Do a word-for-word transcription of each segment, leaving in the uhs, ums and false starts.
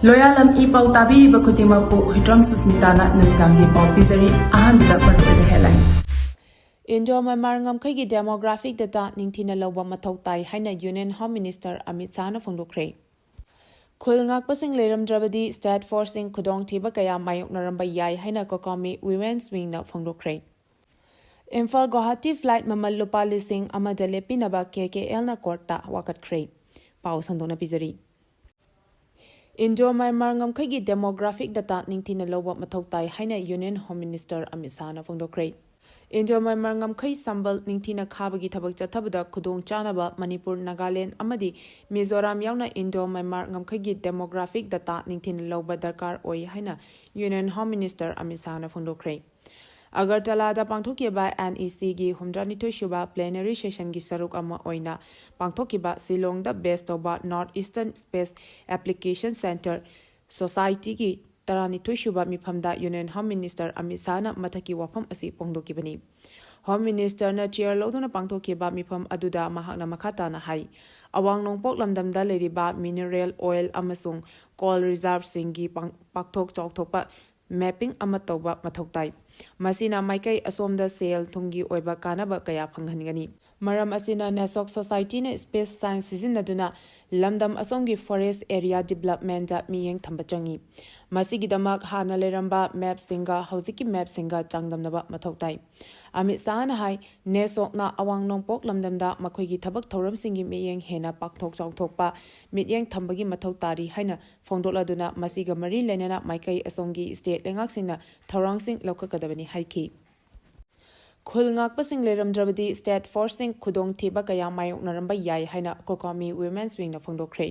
ꯂꯣꯌꯥꯂꯝ E ꯄꯥꯎ ꯇꯥꯕꯤꯔꯤꯕ ꯈꯨꯗꯤꯡꯃꯛꯄꯨ ꯍꯨꯏꯗ꯭ꯔꯣꯝ ꯁꯨꯁꯃꯤꯇꯥꯅ ꯅꯨꯃꯤꯗꯥꯡꯒꯤ ꯄꯥꯎ ꯄꯤꯖꯔꯤ꯫ ꯑꯍꯥꯟꯕꯗ ꯃꯔꯨꯑꯣꯏꯕ headline꯫ ꯏꯟꯗꯣ ꯃ꯭ꯌꯥꯟꯃꯥꯔ ꯉꯝꯈꯩꯒꯤ demographic data ꯅꯤꯡꯊꯤꯅ ꯂꯧꯕ ꯃꯊꯧ ꯇꯥꯏ ꯍꯥꯏꯅ Union Home Minister ꯑꯃꯤꯠ ꯁꯥꯍꯅ ꯐꯣꯡꯗꯣꯛꯈ꯭ꯔꯦ꯫ ꯈꯨꯜ ꯉꯥꯛꯄꯁꯤꯡ ꯂꯩꯔꯝꯗ꯭ꯔꯕꯗꯤ state forceꯁꯤꯡ ꯈꯨꯗꯣꯡꯊꯤꯕ ꯀꯌꯥ ꯃꯥꯌꯣꯛꯅꯔꯝꯕ ꯌꯥꯏ ꯍꯥꯏꯅ COCOMI Women's Wingꯅ ꯐꯣꯡꯗꯣꯛꯈ꯭ꯔꯦ꯫ Imphal Guwahati flight ꯃꯃꯜ ꯂꯨꯄꯥ ꯂꯤꯁꯤꯡ ꯑꯃꯗ ꯂꯦꯞꯄꯤꯅꯕ KKLꯅ courtꯇ ꯋꯥꯀꯠꯈ꯭ꯔꯦ꯫ ꯄꯥꯎ ꯁꯟꯗꯣꯛꯅ ꯄꯤꯖꯔꯤ꯫ ꯏꯟꯗꯣ ꯃ꯭ꯌꯥꯟꯃꯥꯔ ꯉꯝꯈꯩꯒꯤ demographic data ꯅꯤꯡꯊꯤꯅ ꯂꯧꯕ ꯃꯊꯧ ꯇꯥꯏ ꯍꯥꯏꯅ Union Home Minister ꯑꯃꯤꯠ ꯁꯥꯍꯅ ꯐꯣꯡꯗꯣꯛꯈ꯭ꯔꯦ꯫ ꯏꯟꯗꯣ ꯃ꯭ꯌꯥꯟꯃꯥꯔ ꯉꯝꯈꯩ ꯁꯝꯕꯜ ꯅꯤꯡꯊꯤꯅ ꯈꯥꯕꯒꯤ ꯊꯕꯛ ꯆꯠꯊꯕꯗ ꯈꯨꯗꯣꯡ ꯆꯥꯅꯕ ꯃꯅꯤꯄꯨꯔ, ꯅꯥꯒꯥꯂꯦꯟ ꯑꯃꯗꯤ ꯃꯤꯖꯣꯔꯥꯝ ꯌꯥꯎꯅ ꯏꯟꯗꯣ ꯃ꯭ꯌꯥꯟꯃꯥꯔ ꯉꯝꯈꯩꯒꯤ demographic data ꯅꯤꯡꯊꯤꯅ ꯂꯧꯕ ꯗꯔꯀꯥꯔ ꯑꯣꯏ ꯍꯥꯏꯅ Union Home Minister ꯑꯃꯤꯠ ꯁꯥꯍꯅ ꯐꯣꯡꯗꯣꯛꯈ꯭ꯔꯦ꯫ ꯑꯒꯔꯇꯂꯥꯗ ꯄꯥꯡꯊꯣꯛꯈꯤꯕ NECꯒꯤ ꯍꯨꯝꯗ꯭ꯔꯥꯅꯤꯊꯣꯏ ꯁꯨꯕ plenary sessionꯒꯤ ꯁꯔꯨꯛ ꯑꯃ ꯑꯣꯏꯅ ꯄꯥꯡꯊꯣꯛꯈꯤꯕ ꯁꯤꯂꯣꯡꯗ base ꯇꯧꯕ North Eastern Space Application Centre Societyꯒꯤ ꯇꯔꯥꯅꯤꯊꯣꯏ ꯁꯨꯕ ꯃꯤꯐꯝꯗ Union Home Minister ꯑꯃꯤꯠ ꯁꯥꯍꯅ ꯃꯊꯛꯀꯤ ꯋꯥꯐꯝ ꯑꯁꯤ ꯐꯣꯡꯗꯣꯛꯈꯤꯕꯅꯤ꯫ Home Ministerꯅ chair ꯂꯧꯗꯨꯅ ꯄꯥꯡꯊꯣꯛꯈꯤꯕ ꯃꯤꯐꯝ ꯑꯗꯨꯗ ꯃꯍꯥꯛꯅ ꯃꯈꯥ ꯇꯥꯅ ꯍꯥꯏ, ꯑꯋꯥꯡ ꯅꯣꯡꯄꯣꯛ ꯂꯝꯗꯝꯗ ꯂꯩꯔꯤꯕ mineral oil ꯑꯃꯁꯨꯡ coal reserveꯁꯤꯡꯒꯤ ꯄꯥꯡ-, ꯄꯥꯛꯊꯣꯛ ꯆꯥꯎꯊꯣꯛꯄ mapping ꯑꯃ ꯇꯧꯕ ꯃꯊꯧ ꯇꯥꯏ꯫ ꯃꯁꯤꯅ ꯃꯥꯏꯀꯩ ꯑꯁꯣꯝꯗ ꯁꯦꯜ ꯊꯨꯝꯒꯤ ꯑꯣꯏꯕ ꯀꯥꯟꯅꯕ ꯀꯌꯥ ꯐꯪꯍꯟꯒꯅꯤ꯫ ꯃꯔꯝ ꯑꯁꯤꯅ NESOC Societyꯅ space science ꯁꯤꯖꯤꯟꯅꯗꯨꯅ ꯂꯝꯗꯝ ꯑꯁꯣꯝꯒꯤ forest area developmentꯗ ꯃꯤꯠꯌꯦꯡ ꯊꯝꯕ ꯆꯪꯏ꯫ ꯃꯁꯤꯒꯤꯗꯃꯛ ꯍꯥꯟꯅ ꯂꯩꯔꯝꯕ mapꯁꯤꯡꯒ ꯍꯧꯖꯤꯛꯀꯤ mapꯁꯤꯡꯒ ꯆꯥꯡꯗꯝꯅꯕ ꯃꯊꯧ ꯇꯥꯏ꯫ ꯑꯃꯤꯠ ꯁꯥꯍꯅ ꯍꯥꯏ, NESOCꯅ ꯑꯋꯥꯡ ꯅꯣꯡꯄꯣꯛ ꯂꯝꯗꯝꯗ ꯃꯈꯣꯏꯒꯤ ꯊꯕꯛ ꯊꯧꯔꯝꯁꯤꯡꯒꯤ ꯃꯤꯠꯌꯦꯡ ꯍꯦꯟꯅ ꯄꯥꯛꯊꯣꯛ ꯆꯥꯎꯊꯣꯛꯄ ꯃꯤꯠꯌꯦꯡ ꯊꯝꯕꯒꯤ ꯃꯊꯧ ꯇꯥꯔꯤ ꯍꯥꯏꯅ ꯐꯣꯡꯗꯣꯛꯂꯗꯨꯅ ꯃꯁꯤꯒ ꯃꯔꯤ ꯂꯩꯅꯅ ꯃꯥꯏꯀꯩ ꯑꯁꯣꯝꯒꯤ state ꯂꯩꯉꯥꯛꯁꯤꯡꯅ ꯊꯧꯔꯥꯡꯁꯤꯡ ꯂꯧꯈꯠꯀꯗꯕꯅꯤ ꯍꯥꯏꯈꯤ꯫ ꯈꯨꯜ ꯉꯥꯛꯄꯁꯤꯡ ꯂꯩꯔꯝꯗ꯭ꯔꯕꯗꯤ state forceꯁꯤꯡ ꯈꯨꯗꯣꯡꯊꯤꯕ ꯀꯌꯥ ꯃꯥꯌꯣꯛꯅꯔꯝꯕ ꯌꯥꯏ ꯍꯥꯏꯅ COCOMI Women's Wingꯅ ꯐꯣꯡꯗꯣꯛꯈ꯭ꯔꯦ꯫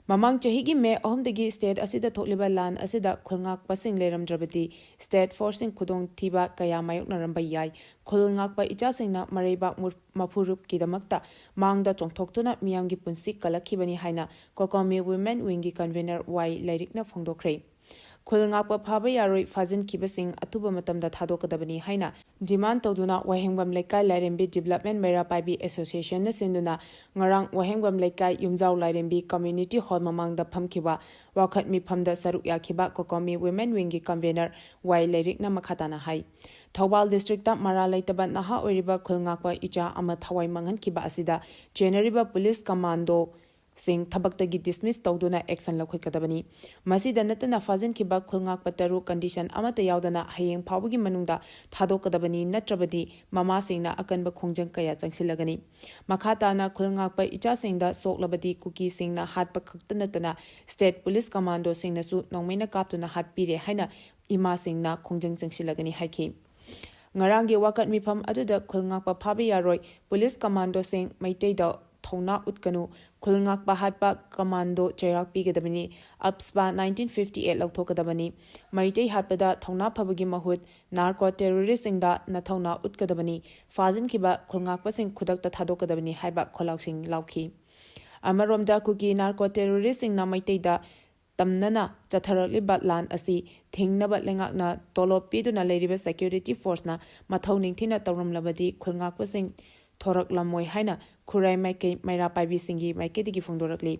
ꯃꯃꯥꯡ ꯆꯍꯤꯒꯤ May ꯑꯍꯨꯝꯗꯒꯤ state ꯑꯁꯤꯗ ꯊꯣꯛꯂꯤꯕ ꯂꯥꯟ ꯑꯁꯤꯗ ꯈꯨꯜ ꯉꯥꯛꯄꯁꯤꯡ ꯂꯩꯔꯝꯗ꯭ꯔꯕꯗꯤ state forceꯁꯤꯡ ꯈꯨꯗꯣꯡꯊꯤꯕ ꯀꯌꯥ ꯃꯥꯌꯣꯛꯅꯔꯝꯕ ꯌꯥꯏ꯫ ꯈꯨꯜ ꯉꯥꯛꯄ ꯏꯆꯥꯁꯤꯡꯅ ꯃꯔꯩꯕꯥꯛ ꯃꯨ-, ꯃꯐꯨꯔꯨꯞꯀꯤꯗꯃꯛꯇ ꯃꯥꯡꯗ ꯆꯣꯡꯊꯣꯛꯇꯨꯅ ꯃꯤꯌꯥꯝꯒꯤ ꯄꯨꯟꯁꯤ ꯀꯜꯂꯛꯈꯤꯕꯅꯤ ꯍꯥꯏꯅ COCOMI Women Wingꯒꯤ convener ꯋꯥꯏ ꯂꯥꯏꯔꯤꯛꯅ ꯐꯣꯡꯗꯣꯛꯈ꯭ꯔꯦ꯫ ꯈꯨꯜ ꯉꯥꯛꯄ ꯐꯥꯕ ꯌꯥꯔꯣꯏ, ꯐꯥꯖꯤꯟꯈꯤꯕꯁꯤꯡ ꯑꯊꯨꯕ ꯃꯇꯝꯗ ꯊꯥꯗꯣꯛꯀꯗꯕꯅꯤ ꯍꯥꯏꯅ demand ꯇꯧꯗꯨꯅ ꯋꯥꯍꯦꯡꯕꯝ ꯂꯩꯀꯥꯏ ꯂꯥꯏꯔꯦꯝꯕꯤ Development ꯃꯩꯔꯥ ꯄꯥꯏꯕꯤ Association ꯅ ꯁꯤꯟꯗꯨꯅ ꯉꯔꯥꯡ ꯋꯥꯍꯦꯡꯕꯝ ꯂꯩꯀꯥꯏ ꯌꯨꯝꯖꯥꯎ ꯂꯥꯏꯔꯦꯝꯕꯤ Community Hall ꯃꯃꯥꯡꯗ ꯐꯝꯈꯤꯕ ꯋꯥꯀꯠ ꯃꯤꯐꯝꯗ ꯁꯔꯨꯛ ꯌꯥꯈꯤꯕ COCOMI Women Wing ꯒꯤ convener ꯋꯥꯏ ꯂꯩꯔꯤꯛꯅ ꯃꯈꯥ ꯇꯥꯅ ꯍꯥꯏ꯫ ꯊꯧꯕꯥꯜ district ꯇ ꯃꯔꯥ ꯂꯩꯇꯕ ꯅꯍꯥ ꯑꯣꯏꯔꯤꯕ ꯈꯨꯜ ꯉꯥꯛꯄ ꯏꯆꯥ ꯑꯃ ꯊꯋꯥꯏ ꯃꯥꯡꯍꯟꯈꯤꯕ ꯑꯁꯤꯗ ꯆꯦꯟꯅꯔꯤꯕ police commando ꯁꯤꯡ ꯊꯕꯛꯇꯒꯤ dismiss ꯇꯧꯗꯨꯅ action ꯂꯧꯈꯠꯀꯗꯕꯅꯤ꯫ ꯃꯁꯤꯗ ꯅꯠꯇꯅ ꯐꯥꯖꯤꯟꯈꯤꯕ ꯈꯨꯜ ꯉꯥꯛꯄ ꯇꯔꯨꯛ condition ꯑꯃꯠꯇ ꯌꯥꯎꯗꯅ ꯍꯌꯦꯡ ꯐꯥꯎꯕꯒꯤ ꯃꯅꯨꯡꯗ ꯊꯥꯗꯣꯛꯀꯗꯕꯅꯤ, ꯅꯠꯇ꯭ꯔꯕꯗꯤ ꯃꯃꯥꯁꯤꯡꯅ ꯑꯀꯟꯕ ꯈꯣꯡꯖꯪ ꯀꯌꯥ ꯆꯪꯁꯤꯜꯂꯒꯅꯤ꯫ ꯃꯈꯥ ꯇꯥꯅ ꯈꯨꯜ ꯉꯥꯛꯄ ꯏꯆꯥꯁꯤꯡꯗ ꯁꯣꯛꯂꯕꯗꯤ ꯀꯨꯀꯤꯁꯤꯡꯅ ꯍꯥꯠꯄ ꯈꯛꯇ ꯅꯠꯇꯅ state police commando ꯁꯤꯡꯅꯁꯨ ꯅꯣꯡꯃꯩꯅ ꯀꯥꯞꯇꯨꯅ ꯍꯥꯠꯄꯤꯔꯦ ꯍꯥꯏꯅ ꯏꯃꯥꯁꯤꯡꯅ ꯈꯣꯡꯖꯪ ꯆꯪꯁꯤꯜꯂꯒꯅꯤ ꯍꯥꯏꯈꯤ꯫ ꯉꯔꯥꯡꯒꯤ ꯋꯥꯀꯠ ꯃꯤꯐꯝ ꯑꯗꯨꯗ ꯈꯨꯜ ꯉꯥꯛꯄ ꯐꯥꯕ ꯌꯥꯔꯣꯏ, police commando ꯁꯤꯡ ꯃꯩꯇꯩꯗ ꯊꯧꯅꯥ ꯎꯠꯀꯅꯨ, ꯈꯨꯜ ꯉꯥꯛꯄ ꯍꯥꯠꯄ commando ꯆꯩꯔꯥꯛ ꯄꯤꯒꯗꯕꯅꯤ, AFSPA nineteen fifty eight ꯂꯧꯊꯣꯛꯀꯗꯕꯅꯤ, Meitei ꯍꯥꯠꯄꯗ ꯊꯧꯅꯥ ꯐꯕꯒꯤ ꯃꯍꯨꯠ narco terrorist ꯁꯤꯡꯗ ꯅꯊꯧꯅꯥ ꯎꯠꯀꯗꯕꯅꯤ, ꯐꯥꯖꯤꯟꯈꯤꯕ ꯈꯨꯜ ꯉꯥꯛꯄꯁꯤꯡ ꯈꯨꯗꯛꯇ ꯊꯥꯗꯣꯛꯀꯗꯕꯅꯤ ꯍꯥꯏꯕ ꯈꯣꯜꯂꯥꯎꯁꯤꯡ ꯂꯥꯎꯈꯤ꯫ ꯑꯃꯔꯣꯝꯗ ꯀꯨꯀꯤ narco terrorist ꯁꯤꯡꯅ ꯃꯩꯇꯩꯗ ꯇꯝꯅꯅ ꯆꯠꯊꯔꯛꯂꯤꯕ ꯂꯥꯟ ꯑꯁꯤ ꯊꯤꯡꯅꯕ ꯂꯩꯉꯥꯛꯅ ꯇꯣꯂꯣꯞ ꯄꯤꯗꯨꯅ ꯂꯩꯔꯤꯕ security force ꯅ ꯃꯊꯧ ꯅꯤꯡꯊꯤꯅ ꯇꯧꯔꯝꯂꯕꯗꯤ ꯈꯨꯜ ꯉꯥꯛꯄꯁꯤꯡ ꯊꯣꯔꯛꯂꯝꯃꯣꯏ ꯍꯥꯏꯅ ꯈꯨꯔꯥꯏ ꯃꯥꯏꯀꯩ ꯃꯩꯔꯥ ꯄꯥꯏꯕꯤꯁꯤꯡꯒꯤ ꯃꯥꯏꯀꯩꯗꯒꯤ ꯐꯣꯡꯗꯣꯔꯛꯂꯤ꯫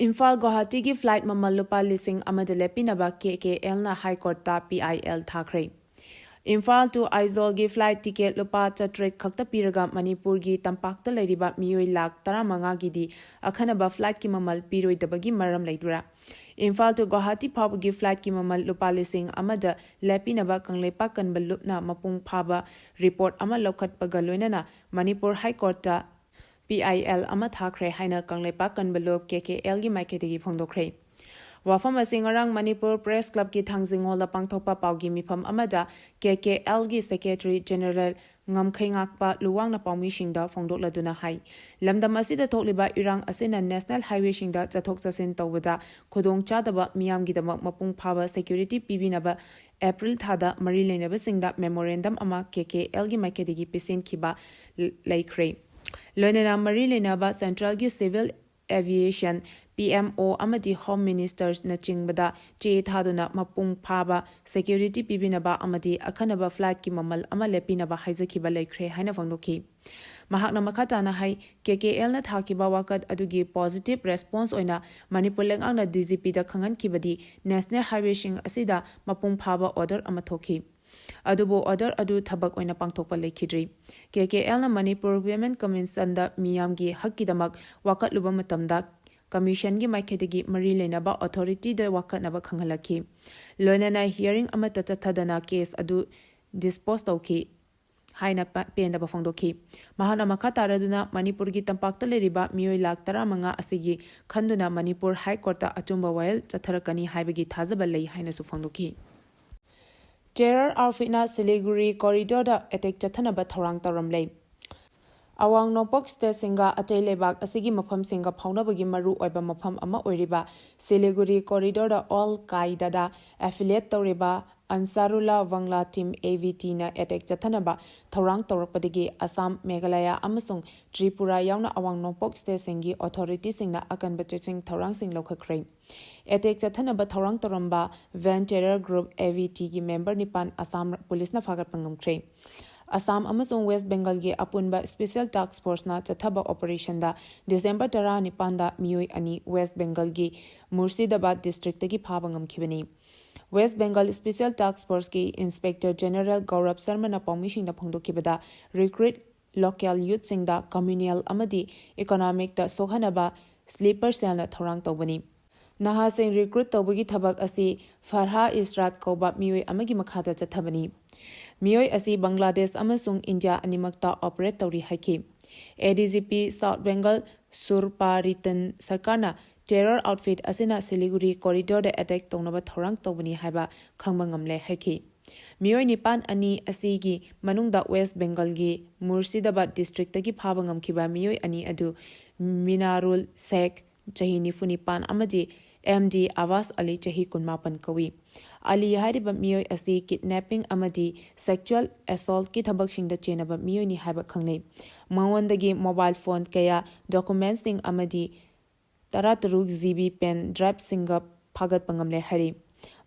ꯏꯝꯐꯥꯜ ꯒꯨꯋꯥꯍꯥꯇꯤꯒꯤ flight ꯃꯃꯜ ꯂꯨꯄꯥ ꯂꯤꯁꯤꯡ ꯑꯃꯗ ꯂꯦꯞꯄꯤꯅꯕ KKL ꯅ High Court ꯇ PIL ꯊꯥꯈ꯭ꯔꯦ꯫ ꯏꯝꯐꯥꯜ to ꯑꯥꯏꯖꯣꯜꯒꯤ flight ticket ꯂꯨꯄꯥ ꯆꯥꯇ꯭ꯔꯦꯠ ꯈꯛꯇ ꯄꯤꯔꯒ ꯃꯅꯤꯄꯨꯔꯒꯤ ꯇꯝꯄꯥꯛꯇ ꯂꯩꯔꯤꯕ ꯃꯤꯑꯣꯏ ꯂꯥꯈ ꯇꯔꯥꯃꯉꯥꯒꯤꯗꯤ ꯑꯈꯟꯅꯕ flight ꯀꯤ ꯃꯃꯜ ꯄꯤꯔꯣꯏꯗꯕꯒꯤ ꯃꯔꯝ ꯂꯩꯕ꯭ꯔꯥ? ꯏꯝꯐꯥꯜ to ꯒꯨꯋꯥꯍꯥꯇꯤ ꯐꯥꯎꯕꯒꯤ flight ꯀꯤ ꯃꯃꯜ ꯂꯨꯄꯥ ꯂꯤꯁꯤꯡ ꯑꯃꯗ ꯂꯦꯞꯄꯤꯅꯕ ꯀꯪꯂꯩꯄꯥꯛ ꯀꯟꯕ ꯂꯨꯞꯅ ꯃꯄꯨꯡ ꯐꯥꯕ report ꯑꯃ ꯂꯧꯈꯠꯄꯒ ꯂꯣꯏꯅꯅ ꯃꯅꯤꯄꯨꯔ High Court ꯇ PIL ꯑꯃ ꯊꯥꯈ꯭ꯔꯦ ꯍꯥꯏꯅ ꯀꯪꯂꯩꯄꯥꯛ ꯀꯟꯕ ꯂꯨꯞ KKL ꯒꯤ ꯃꯥꯏꯀꯩꯗꯒꯤ ꯐꯣꯡꯗꯣꯛꯈ꯭ꯔꯦ꯫ ꯋꯥꯐꯝ ꯑꯁꯤ ꯉꯔꯥꯡ ꯃꯅꯤꯄꯨꯔ Press Club ꯀꯤ ꯊꯥꯡꯖꯤꯡ ꯍꯣꯜꯗ ꯄꯥꯡꯊꯣꯛꯄ ꯄꯥꯎꯒꯤ ꯃꯤꯐꯝ ꯑꯃꯗ KKL ꯒꯤ Secretary General ꯉꯝꯈꯩꯉꯥꯛꯄ ꯂꯨꯋꯥꯡꯅ ꯄꯥꯎꯃꯤꯁꯤꯡꯗ ꯐꯣꯡꯗꯣꯛꯂꯗꯨꯅ ꯍꯥꯏ꯫ ꯂꯝꯗꯝ ꯑꯁꯤꯗ ꯊꯣꯛꯂꯤꯕ ꯏꯔꯥꯡ ꯑꯁꯤꯅ national highway ꯁꯤꯡꯗ ꯆꯠꯊꯣꯛ ꯆꯠꯁꯤꯟ ꯇꯧꯕꯗ ꯈꯨꯗꯣꯡꯆꯥꯗꯕ ꯃꯤꯌꯥꯝꯒꯤꯗꯃꯛ ꯃꯄꯨꯡ ꯐꯥꯕ security ꯄꯤꯕꯤꯅꯕ April ꯊꯥꯗ ꯃꯔꯤ ꯂꯩꯅꯕꯁꯤꯡꯗ memorandum ꯑꯃ KKL ꯒꯤ ꯃꯥꯏꯀꯩꯗꯒꯤ ꯄꯤꯁꯤꯟꯈꯤꯕ ꯂꯩꯈ꯭ꯔꯦ꯫ ꯂꯣꯏꯅꯅ ꯃꯔꯤ ꯂꯩꯅꯕ central ꯒꯤ civil aviation, P M O ꯑꯃꯗꯤ ꯍꯣꯝ ꯃꯤꯅꯤꯁꯇꯔꯅꯆꯤꯡꯕꯗ ꯆꯦ ꯊꯥꯗꯨꯅ ꯃꯄꯨꯡ ꯐꯥꯕ ꯁꯦꯀ꯭ꯌꯨꯔꯤꯇꯤ ꯄꯤꯕꯤꯅꯕ ꯑꯃꯗꯤ ꯑꯈꯟꯅꯕ ꯐ꯭ꯂꯥꯏꯠꯀꯤ ꯃꯃꯜ ꯑꯃ ꯂꯦꯞꯄꯤꯅꯕ ꯍꯥꯏꯖꯈꯤꯕ ꯂꯩꯈ꯭ꯔꯦ ꯍꯥꯏꯅ ꯐꯣꯡꯗꯣꯛꯈꯤ꯫ ꯃꯍꯥꯛꯅ ꯃꯈꯥ ꯇꯥꯅ ꯍꯥꯏ, ꯀꯦ ꯀꯦ ꯑꯦꯜꯅ ꯊꯥꯈꯤꯕ ꯋꯥꯀꯠ ꯑꯗꯨꯒꯤ ꯄꯣꯖꯤꯇꯤꯚ ꯔꯦꯁꯄꯣꯟꯁ ꯑꯣꯏꯅ ꯃꯅꯤꯄꯨꯔ ꯂꯩꯉꯥꯛꯅ ꯗꯤ ꯖꯤ ꯄꯤꯗ ꯈꯪꯍꯟꯈꯤꯕꯗꯤ ꯅꯦꯁꯅꯦꯜ ꯍꯥꯏꯋꯦꯁꯤꯡ ꯑꯁꯤꯗ ꯃꯄꯨꯡ ꯐꯥꯕ ꯑꯣꯔꯗꯔ ꯑꯃ ꯊꯣꯛꯈꯤ꯫ ꯑꯗꯨꯕꯨ ꯑꯣꯔꯗꯔ ꯑꯗꯨ ꯊꯕꯛ ꯑꯣꯏꯅ ꯄꯥꯡꯊꯣꯛꯄ ꯂꯩꯈꯤꯗ꯭ꯔꯤ꯫ ꯀꯦ ꯀꯦ ꯑꯦꯜꯅ ꯃꯅꯤꯄꯨꯔ ꯋꯤꯃꯦꯟ ꯀꯃꯤꯁꯟꯗ ꯃꯤꯌꯥꯝꯒꯤ ꯍꯛꯀꯤꯗꯃꯛ ꯋꯥꯀꯠꯂꯨꯕ ꯃꯇꯝꯗ ꯀꯃꯤꯁꯟꯒꯤ ꯃꯥꯏꯀꯩꯗꯒꯤ ꯃꯔꯤ ꯂꯩꯅꯕ ꯑꯣꯊꯣꯔꯤꯇꯤꯗ ꯋꯥꯀꯠꯅꯕ ꯈꯪꯍꯜꯂꯛꯈꯤ꯫ ꯂꯣꯏꯅꯅ ꯍꯤꯌꯔꯤꯡ ꯑꯃꯠꯇ ꯆꯠꯊꯗꯅ ꯀꯦꯁ ꯑꯗꯨ ꯗꯤꯁꯄꯣꯖ ꯇꯧꯈꯤ ꯍꯥꯏꯅ ꯄ-, ꯄꯦꯟꯗꯕ ꯐꯣꯡꯗꯣꯛꯈꯤ꯫ ꯃꯍꯥꯛꯅ ꯃꯈꯥ ꯇꯥꯔꯗꯨꯅ ꯃꯅꯤꯄꯨꯔꯒꯤ ꯇꯝꯄꯥꯛꯇ ꯂꯩꯔꯤꯕ ꯃꯤꯑꯣꯏ ꯂꯥꯈ ꯇꯔꯥꯃꯉꯥ ꯑꯁꯤꯒꯤ ꯈꯟꯗꯨꯅ ꯃꯅꯤꯄꯨꯔ ꯍꯥꯏ ꯀꯣꯔꯠꯇ ꯑꯆꯨꯝꯕ ꯋꯥꯌꯦꯜ ꯆꯠꯊꯔꯛꯀꯅꯤ ꯍꯥꯏꯕꯒꯤ ꯊꯥꯖꯕ ꯂꯩ ꯍꯥꯏꯅꯁꯨ ꯐꯣꯡꯗꯣꯛꯈꯤ꯫ ꯇꯦꯔꯔ ꯑꯥꯎꯠꯐꯤꯠꯅ ꯁꯤꯂꯤꯒꯨꯔꯤ ꯀꯣꯔꯤꯗꯣꯔꯗ ꯑꯦꯇꯦꯛ ꯆꯠꯊꯅꯕ ꯊꯧꯔꯥꯡ ꯇꯧꯔꯝꯂꯦ꯫ ꯑꯋꯥꯡ ꯅꯣꯡꯄꯣꯛ ꯁ꯭ꯇꯦꯠꯁꯤꯡꯒ ꯑꯇꯩ ꯂꯩꯕꯥꯛ ꯑꯁꯤꯒꯤ ꯃꯐꯝꯁꯤꯡꯒ ꯐꯥꯎꯅꯕꯒꯤ ꯃꯔꯨ ꯑꯣꯏꯕ ꯃꯐꯝ ꯑꯃ ꯑꯣꯏꯔꯤꯕ ꯁꯤꯂꯤꯒꯨꯔꯤ ꯀꯣꯔꯤꯗꯣꯔꯗ ꯑꯜ ꯀꯥꯏꯗꯥꯗ ꯑꯦꯐꯤꯂꯤꯌꯦꯠ ꯇꯧꯔꯤꯕ ꯑꯟꯁꯥꯔꯨꯜꯂꯥ ꯋꯪꯂꯥ ꯇꯤꯝ, ꯑꯦ ꯚꯤ ꯇꯤꯅ ꯑꯦꯇꯦꯛ ꯆꯠꯊꯅꯕ ꯊꯧꯔꯥꯡ ꯇꯧꯔꯛꯄꯗꯒꯤ ꯑꯁꯥꯝ, ꯃꯦꯘꯥꯂꯌꯥ ꯑꯃꯁꯨꯡ ꯇ꯭ꯔꯤꯄꯨꯔꯥ ꯌꯥꯎꯅ ꯑꯋꯥꯡ ꯅꯣꯡꯄꯣꯛ ꯁ꯭ꯇꯦꯠꯁꯤꯡꯒꯤ ꯑꯣꯊꯣꯔꯤꯇꯤꯁꯤꯡꯅ ꯑꯀꯟꯕ ꯆꯦꯛꯁꯤꯟ ꯊꯧꯔꯥꯡꯁꯤꯡ ꯂꯧꯈꯠꯈ꯭ꯔꯦ꯫ ꯑꯦꯇꯦꯛ ꯆꯠꯊꯅꯕ ꯊꯧꯔꯥꯡ ꯇꯧꯔꯝꯕ van terror group, A V ꯇꯤꯒꯤ ꯃꯦꯝꯕꯔ ꯅꯤꯄꯥꯟ ꯑꯁꯥꯝ ꯄꯨꯂꯤꯁꯅ ꯐꯥꯒꯠꯄ ꯉꯝꯈ꯭ꯔꯦ꯫ ꯑꯁꯥꯝ ꯑꯃꯁꯨꯡ ꯋꯦꯁ ꯕꯦꯡꯒꯜꯒꯤ ꯑꯄꯨꯟꯕ ꯁ꯭ꯄꯦꯁꯤꯌꯦꯜ ꯇꯥꯛꯁ ꯐꯣꯔꯁꯅ ꯆꯠꯊꯕ ꯑꯣꯄꯔꯦꯁꯟꯗ ꯗꯤꯁꯦꯝꯕꯔ ꯇꯔꯥꯅꯤꯄꯥꯟꯗ ꯃꯤꯑꯣꯏ ꯑꯅꯤ ꯋꯦꯁ ꯕꯦꯡꯒꯜꯒꯤ ꯃꯨꯔꯁꯤꯗꯥꯕꯥꯗ ꯗꯤꯁꯇ꯭ꯔꯤꯛꯇꯒꯤ ꯐꯥꯕ ꯉꯝꯈꯤꯕꯅꯤ꯫ ꯋꯦꯁ ꯕꯦꯡꯒꯜ ꯁ꯭ꯄꯦꯁꯤꯌꯦꯜ ꯇꯥꯛꯁ ꯐꯣꯔꯁꯀꯤ ꯏꯟꯁꯄꯦꯛꯇꯔ ꯖꯦꯅꯔꯦꯜ ꯒꯧꯔꯕ ꯁꯔꯃꯅ ꯄꯥꯎꯃꯤꯁꯤꯡꯗ ꯐꯣꯡꯗꯣꯛꯈꯤꯕꯗ, ꯔꯤꯀ꯭ꯔꯨꯠ ꯂꯣꯀꯦꯜ ꯌꯨꯠꯁꯤꯡꯗ ꯀꯝꯃ꯭ꯌꯨꯅꯦꯜ ꯑꯃꯗꯤ ꯏꯀꯣꯅꯣꯃꯤꯛꯇ ꯁꯣꯛꯍꯟꯅꯕ ꯁ꯭ꯂꯤꯄꯔ ꯁꯦꯜꯅ ꯊꯧꯔꯥꯡ ꯇꯧꯕꯅꯤ꯫ ꯅꯍꯥꯁꯤꯡ ꯔꯤꯀ꯭ꯔꯨꯠ ꯇꯧꯕꯒꯤ ꯊꯕꯛ ꯑꯁꯤ ꯐꯔꯍꯥ ꯏꯁꯔꯥꯠ ꯀꯧꯕ ꯃꯤꯑꯣꯏ ꯑꯃꯒꯤ ꯃꯈꯥꯗ ꯆꯠꯊꯕꯅꯤ꯫ ꯃꯤꯑꯣꯏ ꯑꯁꯤ ꯕꯪꯒ꯭ꯂꯥꯗꯦꯁ ꯑꯃꯁꯨꯡ ꯏꯟꯗꯤꯌꯥ ꯑꯅꯤꯃꯛꯇ ꯑꯣꯄꯔꯦꯠ ꯇꯧꯔꯤ ꯍꯥꯏꯈꯤ꯫ A D G P south Bengal ꯁꯨꯔꯄꯥ ꯔꯤꯇꯟ ꯁꯔꯀꯥꯔꯅ ꯇꯦꯔꯔ ꯑꯥꯎꯠꯐꯤꯠ ꯑꯁꯤꯅ ꯁꯤꯂꯤꯒꯨꯔꯤ ꯀꯣꯔꯤꯗꯣꯔꯗ ꯑꯦꯇꯦꯛ ꯇꯧꯅꯕ ꯊꯧꯔꯥꯡ ꯇꯧꯕꯅꯤ ꯍꯥꯏꯕ ꯈꯪꯕ ꯉꯝꯂꯦ ꯍꯥꯏꯈꯤ꯫ ꯃꯤꯑꯣꯏ ꯅꯤꯄꯥꯟ ꯑꯅꯤ ꯑꯁꯤꯒꯤ ꯃꯅꯨꯡꯗ ꯋꯦꯁ ꯕꯦꯡꯒꯜꯒꯤ ꯃꯨꯔꯁꯤꯗꯥꯕꯥꯗ ꯗꯤꯁꯇ꯭ꯔꯤꯛꯇꯒꯤ ꯐꯥꯕ ꯉꯝꯈꯤꯕ ꯃꯤꯑꯣꯏ ꯑꯅꯤ ꯑꯗꯨ ꯃꯤꯅꯥꯔꯨꯜ ꯁꯦꯈ, ꯆꯍꯤ ꯅꯤꯐꯨ ꯅꯤꯄꯥꯟ, ꯑꯃꯗꯤ ꯑꯦꯝ ꯗꯤ ꯑꯕꯥꯁ ꯑꯂꯤ, ꯆꯍꯤ ꯀꯨꯟꯃꯥꯄꯟ ꯀꯧꯏ꯫ ꯑꯂꯤ ꯍꯥꯏꯔꯤꯕ ꯃꯤꯑꯣꯏ ꯑꯁꯤ ꯀꯤꯗꯅꯦꯄꯤꯡ ꯑꯃꯗꯤ ꯁꯦꯛꯆꯨꯑꯦꯜ ꯑꯦꯁꯣꯜꯠꯀꯤ ꯊꯕꯛꯁꯤꯡꯗ ꯆꯦꯟꯅꯕ ꯃꯤꯑꯣꯏꯅꯤ ꯍꯥꯏꯕ ꯈꯪꯅꯩ꯫ ꯃꯉꯣꯟꯗꯒꯤ ꯃꯣꯕꯥꯏꯜ ꯐꯣꯟ ꯀꯌꯥ, ꯗꯣꯀꯨꯃꯦꯟꯠꯁꯤꯡ ꯑꯃꯗꯤ ꯇꯔꯥꯇꯔꯨꯛ ꯖꯤ ꯕꯤ ꯄꯦꯟ ꯗ꯭ꯔꯥꯏꯚꯁꯤꯡꯒ ꯐꯥꯒꯠꯄ ꯉꯝꯂꯦ ꯍꯥꯏꯔꯤ꯫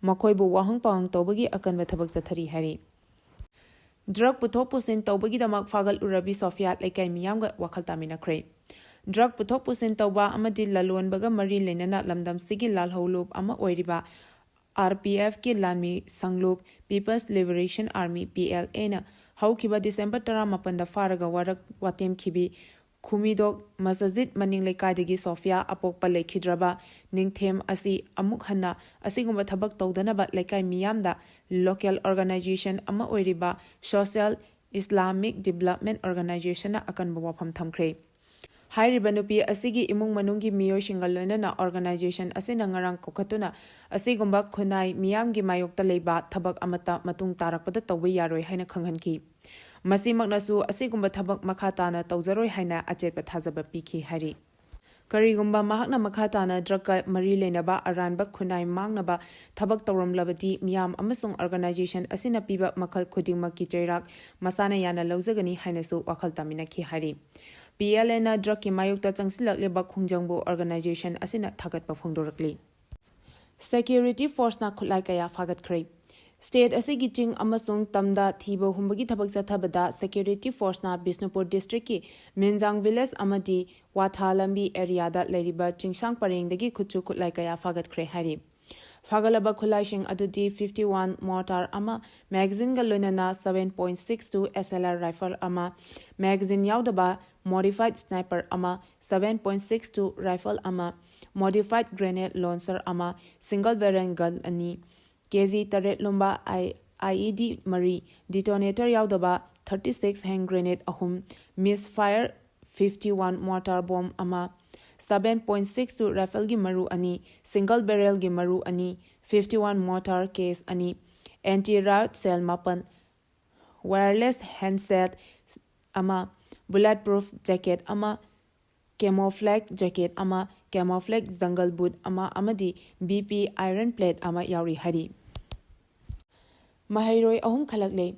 ꯃꯈꯣꯏꯕꯨ ꯋꯥꯍꯪ ꯄꯥꯎꯍꯪ ꯇꯧꯕꯒꯤ ꯑꯀꯟꯕ ꯊꯕꯛ ꯆꯠꯊꯔꯤ ꯍꯥꯏꯔꯤ꯫ ꯗ꯭ꯔꯒ ꯄꯨꯊꯣꯛ ꯄꯨꯁꯤꯟ ꯇꯧꯕꯒꯤꯗꯃꯛ ꯐꯥꯒꯠꯂꯨꯔꯕꯤ ꯁꯣꯐꯤꯌꯥ ꯂꯩꯀꯥꯏ ꯃꯤꯌꯥꯝꯒ ꯋꯥꯈꯜ ꯇꯥꯃꯤꯟꯅꯈ꯭ꯔꯦ꯫ ꯗ꯭ꯔꯒ ꯄꯨꯊꯣꯛ ꯄꯨꯁꯤꯟ ꯇꯧꯕ ꯑꯃꯗꯤ ꯂꯂꯣꯟꯕꯒ ꯃꯔꯤ ꯂꯩꯅꯅ ꯂꯝꯗꯝꯁꯤꯒꯤ ꯂꯥꯜꯍꯧꯂꯨꯞ ꯑꯃ ꯑꯣꯏꯔꯤꯕ ꯑꯥꯔ ꯄꯤ ꯑꯦꯐꯀꯤ ꯂꯥꯟꯃꯤ ꯁꯪꯂꯨꯞ People's Liberation Army, P L ꯑꯦꯅ ꯍꯧꯈꯤꯕ ꯗꯤꯁꯦꯝꯕꯔ ꯇꯔꯥꯃꯥꯄꯟꯗ ꯐꯥꯔꯒ ꯋꯥꯔꯛ ꯋꯥꯇꯦꯝꯈꯤꯕꯤ ꯈꯨꯃꯤꯗꯣꯛ ꯃꯁꯖꯤꯗ ꯃꯅꯤꯡ ꯂꯩꯀꯥꯏꯗꯒꯤ ꯁꯣꯐꯤꯌꯥ ꯑꯄꯣꯛꯄ ꯂꯩꯈꯤꯗ꯭ꯔꯕ ꯅꯤꯡꯊꯦꯝ ꯑꯁꯤ ꯑꯃꯨꯛ ꯍꯟꯅ ꯑꯁꯤꯒꯨꯝꯕ ꯊꯕꯛ ꯇꯧꯗꯅꯕ ꯂꯩꯀꯥꯏ ꯃꯤꯌꯥꯝꯗ ꯂꯣꯀꯦꯜ ꯑꯣꯔꯒꯅꯥꯏꯖꯦꯁꯟ ꯑꯃ ꯑꯣꯏꯔꯤꯕ Social Islamic Development Organizationꯅ ꯑꯀꯟꯕ ꯋꯥꯐꯝ ꯊꯝꯈ꯭ꯔꯦ꯫ ꯍꯥꯏꯔꯤꯕ ꯅꯨꯄꯤ ꯑꯁꯤꯒꯤ ꯏꯃꯨꯡ ꯃꯅꯨꯡꯒꯤ ꯃꯤꯑꯣꯏꯁꯤꯡꯒ ꯂꯣꯏꯅꯅ ꯑꯣꯔꯒꯅꯥꯏꯖꯦꯁꯟ ꯑꯁꯤꯅ ꯉꯔꯥꯡ ꯀꯧꯈꯠꯇꯨꯅ ꯑꯁꯤꯒꯨꯝꯕ ꯈꯨꯟꯅꯥꯏ ꯃꯤꯌꯥꯝꯒꯤ ꯃꯥꯌꯣꯛꯇ ꯂꯩꯕ ꯊꯕꯛ ꯑꯃꯠꯇ ꯃꯇꯨꯡ ꯇꯥꯔꯛꯄꯗ ꯇꯧꯕ ꯌꯥꯔꯣꯏ ꯍꯥꯏꯅ ꯈꯪꯍꯟꯈꯤ꯫ ꯃꯁꯤꯃꯛꯅꯁꯨ ꯑꯁꯤꯒꯨꯝꯕ ꯊꯕꯛ ꯃꯈꯥ ꯇꯥꯅ ꯇꯧꯖꯔꯣꯏ ꯍꯥꯏꯅ ꯑꯆꯦꯠꯄ ꯊꯥꯖꯕ ꯄꯤꯈꯤ ꯍꯥꯏꯔꯤ꯫ ꯀꯔꯤꯒꯨꯝꯕ ꯃꯍꯥꯛꯅ ꯃꯈꯥ ꯇꯥꯅ ꯗ꯭ꯔꯒꯀ ꯃꯔꯤ ꯂꯩꯅꯕ ꯑꯔꯥꯟꯕ ꯈꯨꯟꯅꯥꯏ ꯃꯥꯡꯅꯕ ꯊꯕꯛ ꯇꯧꯔꯝꯂꯕꯗꯤ ꯃꯤꯌꯥꯝ ꯑꯃꯁꯨꯡ ꯑꯣꯔꯒꯅꯥꯏꯖꯦꯁꯟ ꯑꯁꯤꯅ ꯄꯤꯕ ꯃꯈꯜ ꯈꯨꯗꯤꯡꯃꯛꯀꯤ ꯆꯩꯔꯥꯛ ꯃꯁꯥꯅ ꯌꯥꯅ ꯂꯧꯖꯒꯅꯤ ꯍꯥꯏꯅꯁꯨ ꯋꯥꯈꯜ ꯇꯥꯃꯤꯟꯅꯈꯤ ꯍꯥꯏꯔꯤ꯫ ꯄꯤ ꯑꯦꯜ ꯑꯦꯅ ꯗ꯭ꯔꯒꯀꯤ ꯃꯥꯌꯣꯛꯇ ꯆꯪꯁꯤꯜꯂꯛꯂꯤꯕ ꯈꯣꯡꯖꯪꯕꯨ ꯑꯣꯔꯒꯅꯥꯏꯖꯦꯁꯟ ꯑꯁꯤꯅ ꯊꯥꯒꯠꯄ ꯐꯣꯡꯗꯣꯔꯛꯂꯤ꯫ ꯁꯦꯀ꯭ꯌꯨꯔꯤꯇꯤ ꯐꯣꯔꯁꯅ ꯈꯨꯠꯂꯥꯏ ꯀꯌꯥ ꯐꯥꯒꯠꯈ꯭ꯔꯦ꯫ ꯁ꯭ꯇꯦꯠ ꯑꯁꯤꯒꯤ ꯆꯤꯡ ꯑꯃꯁꯨꯡ ꯇꯝꯗ ꯊꯤꯕ ꯍꯨꯝꯕꯒꯤ ꯊꯕꯛ ꯆꯠꯊꯕꯗ ꯁꯦꯀ꯭ꯌꯨꯔꯤꯇꯤ ꯐꯣꯔꯁꯅ ꯕꯤꯁꯅꯨꯄꯨꯔ ꯗꯤꯁꯇ꯭ꯔꯤꯛꯀꯤ ꯃꯤꯟꯖꯥꯡ ꯚꯤꯂꯦꯖ ꯑꯃꯗꯤ ꯋꯥꯊꯥ ꯂꯝꯕꯤ ꯑꯦꯔꯤꯌꯥꯗ ꯂꯩꯔꯤꯕ ꯆꯤꯡꯁꯥꯡ ꯄꯔꯦꯡꯗꯒꯤ ꯈꯨꯠꯁꯨ ꯈꯨꯠꯂꯥꯏ ꯀꯌꯥ ꯐꯥꯒꯠꯈ꯭ꯔꯦ ꯍꯥꯏꯔꯤ꯫ ꯐꯥꯒꯠꯂꯕ ꯈꯨꯠꯂꯥꯏꯁꯤꯡ ꯑꯗꯨꯗꯤ fifty one mortar ꯑꯃ, ꯃꯦꯒꯥꯖꯤꯟꯒ ꯂꯣꯏꯅꯅ seven point six two S L R rifle ꯑꯃ, ꯃꯦꯒꯥꯖꯤꯟ ꯌꯥꯎꯗꯕ modified sniper ꯑꯃ, seven point six two rifle ꯑꯃ, modified grenade launcher ꯑꯃ, single barrel gun ꯑꯅꯤ, ꯀꯦ ꯖꯤ ꯇꯔꯦꯠ ꯂꯨꯝꯕ I- IED ꯃꯔꯤ, detonator ꯌꯥꯎꯗꯕ thirty six hand grenade ꯑꯍꯨꯝ, misfire fifty one mortar bomb ꯑꯃ, seven point six two rifleꯒꯤ ꯃꯔꯨ ꯑꯅꯤ, single barrelꯒꯤ ꯃꯔꯨ ꯑꯅꯤ, fifty one mortar case ꯑꯅꯤ, anti riot shell ꯃꯥꯄꯟ, wireless handset ꯑꯃ, bulletproof jacket ꯑꯃ, camouflage jacket ꯑꯃ, camouflage jungle boot ꯑꯃ ꯑꯃꯗꯤ B P iron plate ꯑꯃ ꯌꯥꯎꯔꯤ ꯍꯥꯏꯔꯤ꯫ ꯃꯍꯩꯔꯣꯏ ꯑꯍꯨꯝ ꯈꯜꯂꯛꯂꯦ꯫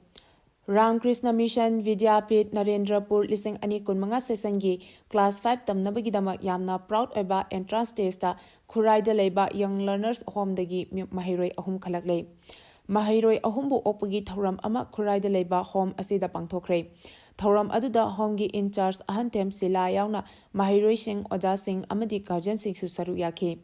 Ramakrishna Mission Vidyapith Narendrapur ꯂꯤꯁꯤꯡ ꯑꯅꯤ ꯀꯨꯟꯃꯉꯥ sessionꯒꯤ class five ꯇꯝꯅꯕꯒꯤꯗꯃꯛ ꯌꯥꯝꯅ proud ꯑꯣꯏꯕ entrance testꯇ ꯈꯨꯔꯥꯏꯗ ꯂꯩꯕ Young Learners Homeꯗꯒꯤ ꯃꯍꯩꯔꯣꯏ ꯑꯍꯨꯝ ꯈꯜꯂꯛꯂꯦ꯫ ꯃꯍꯩꯔꯣꯏ ꯑꯍꯨꯝꯕꯨ ꯑꯣꯛꯄꯒꯤ ꯊꯧꯔꯝ ꯑꯃ ꯈꯨꯔꯥꯏꯗ ꯂꯩꯕ home ꯑꯁꯤꯗ ꯄꯥꯡꯊꯣꯛꯈ꯭ꯔꯦ꯫ ꯊꯧꯔꯝ ꯑꯗꯨꯗ homeꯒꯤ in-charge ꯑꯍꯟꯊꯦꯝ ꯁꯤꯂꯥ ꯌꯥꯎꯅ ꯃꯍꯩꯔꯣꯏꯁꯤꯡ, ꯑꯣꯖꯥꯁꯤꯡ ꯑꯃꯗꯤ guardianꯁꯤꯡꯁꯨ ꯁꯔꯨꯛ ꯌꯥꯈꯤ꯫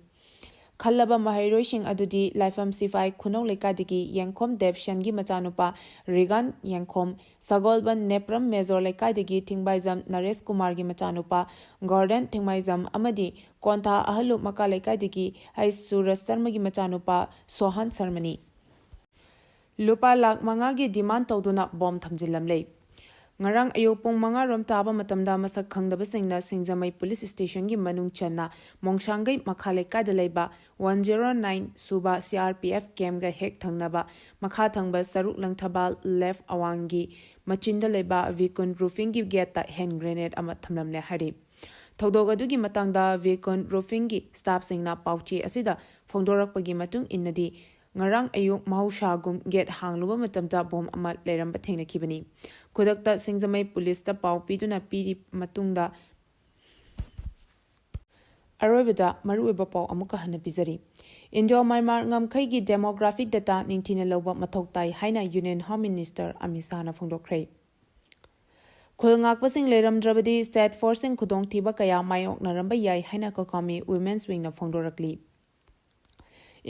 ꯈꯜꯂꯕ ꯃꯍꯩꯔꯣꯏꯁꯤꯡ ꯑꯗꯨꯗꯤ ꯂꯥꯏꯐꯝ ꯁꯤꯐꯥꯏ ꯈꯨꯅꯧ ꯂꯩꯀꯥꯏꯗꯒꯤ ꯌꯦꯡꯈꯣꯝ ꯗꯦꯕꯁꯟꯒꯤ ꯃꯆꯥꯅꯨꯄꯥ ꯔꯤꯒꯥꯟ ꯌꯦꯡꯈꯣꯝ, ꯁꯒꯣꯜꯕꯟ ꯅꯦꯄ꯭ꯔꯝ ꯃꯦꯖꯣꯔ ꯂꯩꯀꯥꯏꯗꯒꯤ ꯊꯤꯡꯕꯥꯏꯖꯝ ꯅꯔꯦꯁ ꯀꯨꯃꯥꯔꯒꯤ ꯃꯆꯥꯅꯨꯄꯥ ꯒꯣꯔꯗꯟ ꯊꯤꯡꯕꯥꯏꯖꯝ ꯑꯃꯗꯤ ꯀꯣꯟꯊꯥ ꯑꯍꯜꯂꯨꯞ ꯃꯀꯥ ꯂꯩꯀꯥꯏꯗꯒꯤ ꯍꯩ ꯁꯨꯔꯖ ꯁꯔꯃꯒꯤ ꯃꯆꯥꯅꯨꯄꯥ ꯁꯣꯍꯥꯟ ꯁꯔꯃꯅꯤ꯫ ꯂꯨꯄꯥ ꯂꯥꯈ ꯃꯉꯥꯒꯤ demand ꯇꯧꯗꯨꯅ bomb ꯊꯝꯖꯤꯜꯂꯝꯂꯦ꯫ ꯉꯔꯥꯡ ꯑꯌꯨꯛ ꯄꯨꯡ ꯃꯉꯥ ꯔꯣꯝ ꯇꯥꯕ ꯃꯇꯝꯗ ꯃꯁꯛ ꯈꯪꯗꯕꯁꯤꯡꯅ ꯁꯤꯡꯖꯃꯩ police stationꯒꯤ ꯃꯅꯨꯡ ꯆꯟꯅ ꯃꯣꯡꯁꯥꯡꯒꯩ ꯃꯈꯥ ꯂꯩꯀꯥꯏꯗ ꯂꯩꯕ one zero nine ꯁꯨꯕ C R P F campꯒ ꯍꯦꯛ ꯊꯪꯅꯕ ꯃꯈꯥ ꯊꯪꯕ ꯁꯔꯨꯛ ꯂꯪꯊꯕꯥꯜ left ꯑꯋꯥꯡꯒꯤ ꯃꯆꯤꯟꯗ ꯂꯩꯕ ꯚꯤꯀꯨꯟ roofingꯒꯤ gateꯇ hand grenade ꯑꯃ ꯊꯝꯂꯝꯂꯦ ꯍꯥꯏꯔꯤ꯫ ꯊꯧꯗꯣꯛ ꯑꯗꯨꯒꯤ ꯃꯇꯥꯡꯗ ꯚꯤꯀꯨꯟ roofingꯒꯤ staffꯁꯤꯡꯅ ꯄꯥꯎꯆꯦ ꯑꯁꯤꯗ ꯐꯣꯡꯗꯣꯔꯛꯄꯒꯤ ꯃꯇꯨꯡ ꯏꯟꯅꯗꯤ, ꯉꯔꯥꯡ ꯑꯌꯨꯛ ꯃꯍꯧꯁꯥꯒꯨꯝ gate ꯍꯥꯡꯂꯨꯕ ꯃꯇꯝꯗ bomb ꯑꯃ ꯂꯩꯔꯝꯕ ꯊꯦꯡꯅꯈꯤꯕꯅꯤ꯫ ꯈꯨꯗꯛꯇ ꯁꯤꯡꯖꯃꯩ policeꯇ ꯄꯥꯎ ꯄꯤꯗꯨꯅ ꯄꯤꯔꯤ ꯃꯇꯨꯡꯗ ꯑꯔꯣꯏꯕꯗ ꯃꯔꯨꯑꯣꯏꯕ ꯄꯥꯎ ꯑꯃꯨꯛꯀ ꯍꯟꯅ ꯄꯤꯖꯔꯤ꯫ Indo-Myanmar ꯉꯝꯈꯩꯒꯤ demographic data ꯅꯤꯡꯊꯤꯅ ꯂꯧꯕ ꯃꯊꯧ ꯇꯥꯏ ꯍꯥꯏꯅ Union Home Minister ꯑꯃꯤꯠ ꯁꯥꯍꯅ ꯐꯣꯡꯗꯣꯛꯈ꯭ꯔꯦ꯫ ꯈꯨꯜ ꯉꯥꯛꯄꯁꯤꯡ ꯂꯩꯔꯝꯗ꯭ꯔꯕꯗꯤ state forceꯁꯤꯡ ꯈꯨꯗꯣꯡꯊꯤꯕ ꯀꯌꯥ ꯃꯥꯌꯣꯛꯅꯔꯝꯕ ꯌꯥꯏ ꯍꯥꯏꯅ ꯀꯣꯀꯥꯃꯤ Women's Wingꯅ ꯐꯣꯡꯗꯣꯔꯛꯂꯤ꯫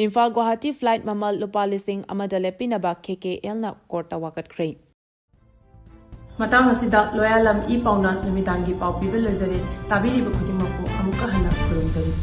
ꯏꯝꯐꯥꯜ ꯒꯨꯋꯥꯍꯥꯇꯤ flight ꯃꯃꯜ ꯂꯨꯄꯥ ꯂꯤꯁꯤꯡ ꯑꯃꯗ ꯂꯦꯞꯄꯤꯅꯕ KKLꯅ courtꯇ ꯋꯥꯀꯠꯈ꯭ꯔꯦ꯫ ꯃꯇꯥꯡ ꯑꯁꯤꯗ ꯂꯣꯌꯥꯂꯝ ꯏ ꯄꯥꯎꯅ ꯅꯨꯃꯤꯗꯥꯡꯒꯤ ꯄꯥꯎ ꯄꯤꯕ ꯂꯣꯏꯖꯔꯦ꯫ ꯇꯥꯕꯤꯔꯤꯕ ꯈꯨꯗꯤꯡꯃꯛꯄꯨ ꯑꯃꯨꯛꯀ ꯍꯟꯅ ꯈꯨꯔꯨꯝꯖꯔꯤ꯫